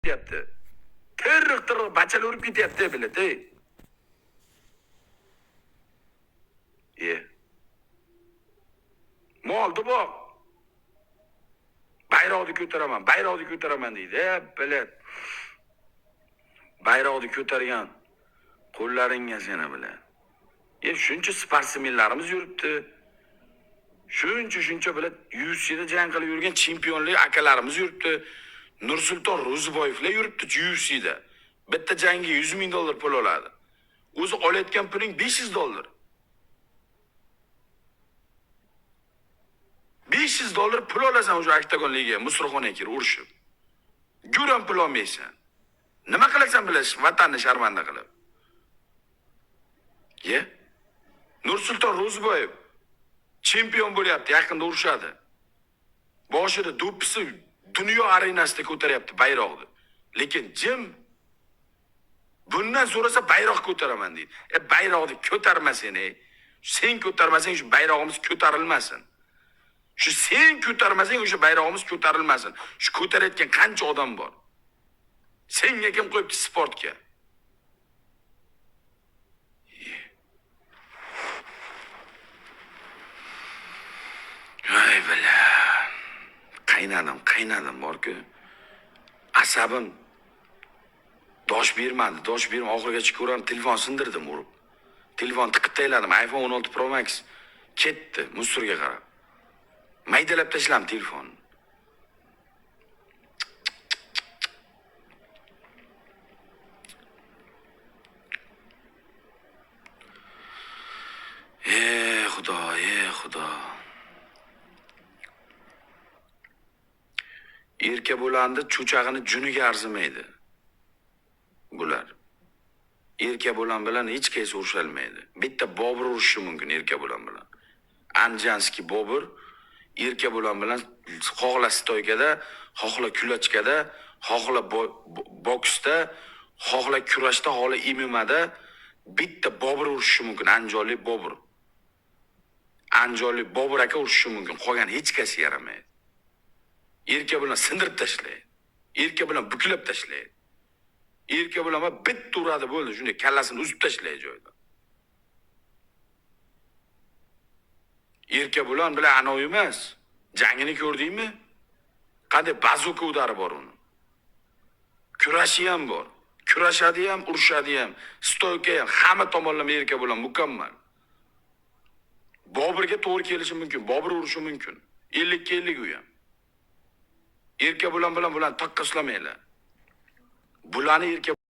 Ketyapti. Tirriq tirriq bachalar urib ketyapti, блядь, ey. Ye. Molni boq. Bayroqni ko'taraman, bayroqni ko'taraman deydi. E, блядь. Bayroqni ko'targan qo'llaringga seni bilan. E, shuncha sportsmenlarimiz yuribdi. Shuncha shuncha bilan UFC'da jang qilib yurgan chempionlik akalarimiz yuribdi. Nursulton Ro'ziboyevlar yuribdi UFC'da. Bitta jangga 100 ming dollar pul oladi. O'zi olayotgan puling 500 dollar. 500 dollar pul olasan o'sha oktagon ligaga, Musrxonaga kirib urushib. Guram pul olmaysan. Nima qilasan bilish, vatanni sharmanda qilib. Ye? Nursulton Ro'ziboyev chempion bo'lyapti, yaqinda urushadi. Boshida do'ppisi dunyo arenasida ko'taryapti bayroqni. Lekin jim bundan so'rasa bayroq ko'taraman deydi. E bayroqni ko'tarma sen ey. Sen ko'tarmasang shu bayrog'imiz ko'tarilmasin. Shu sen ko'tarmasang o'sha bayrog'imiz ko'tarilmasin. Shu ko'tarayotgan qancha odam bor. Senga kim qo'yibdi sportga? Ay bila. Qaynadim, qaynadim borku. Asabim dosh bermadi, dosh bermadi. Oxirigacha ko'raman, telefon sindirdim urib. Telefon tiqib tashladim, iPhone 16 Pro Max ketdi musorga qarab. Maydalab tashladim telefonni. Ey Xudo, ey Xudo. Erka bo'landi cho'chag'ini juniga arzimaydi. Bular. Erka bo'lan bilan hech qaysi urusholmaydi. Bitta Bobur urushishi mumkin erka bo'lan bilan. Anjanskiy Bobur erka bo'lan bilan xohla stoykada, xohla kulachkada, xohla boksda, xohla kurashda, xohla MMAda bitta Bobur urushishi mumkin. Andijonlik Bobur. Andijonlik Bobur aka urushishi mumkin. Qolgan hech qaysi yaramaydi. Erka bilan sindirib tashlaydi. Erka bilan buklab tashlaydi. Erka bilan bitta uradi bo'ldi, shunday kallasini uzib tashlaydi joyidan. Erka bilan bilan anavi emas. Jangini ko'rdingmi? Qanday bazuka udari bor uni. Kurashi ham bor. Kurashadi ham, urushadi ham, stoyka ham, hamma tomonlama erka bilan mukammal. Boburga to'g'ri kelishi mumkin, Bobur urishi mumkin. 50 ga 50 u ham. Erka bilan bilan bularni taqqoslamanglar. Bularni erka